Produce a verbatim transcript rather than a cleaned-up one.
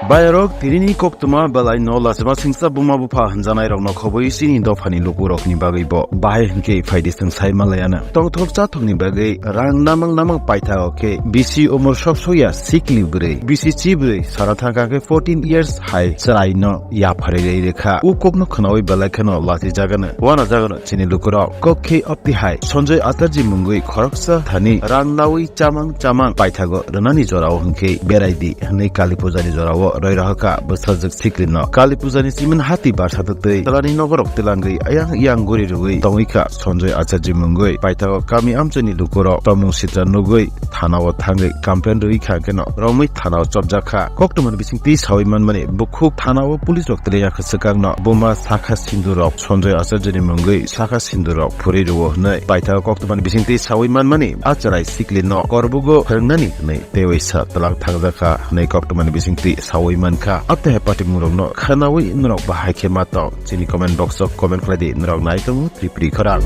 Bayarok tirini koktwma belai no lachima singsa buma bupha hwnjanai rokno khobwi chini dophani lukurokni bagwi bo bahai hwnkhe phaidi chwng sai manlaiano. Tongthok chathokni bagwi rang namang namang paithago khe bisi umor sok sokya sikli bwrwi, bisi chi bwrwi sana thangkha khe fourteen years hai chwraino yapharwi rwi rwkha. U kokno khwnawi belai kheno lachijagano, wanajagano chini lukurok. Kok khe opti hai Sanjoy Acharji mungwi khoroksa thani rang nawi chamang chamang paithago rwnani jorao hwnkhe berai di hwnwi Kali Pujani jorao roi rohorkha bwsajwk siklino. Kali Pujani chimin hati barsa twtwi twlani nogorok twlangwi ayang yang guri rwui tongwi kha Sanjoy Acharji mungwi. Paithago kami amchaini lukurok tomung sitra nugwi thanao thangwi complain rwi kha kheno romwi thanao chopjak kha. Koktwmani bisingtwi sawi manmani bukhuk thanao police rok twlaiya kha swkangno buma sakha sindurok Sanjoy Acharjani mungwi sakha sindurok phuri rwo hwnwi paithago koktwmani bisingtwi sawi manmani a chwrai siklino korbugo phwrwngnani hwnwi teiwi sa twlang thangjak kha hwnwi koktwmani bisingtwi sawi mankha. Amtwi hai patimung rokno khwnawi norok bahai khe ma tong chini comment box o comment khlai di norok nai tongo Tripuri khorang.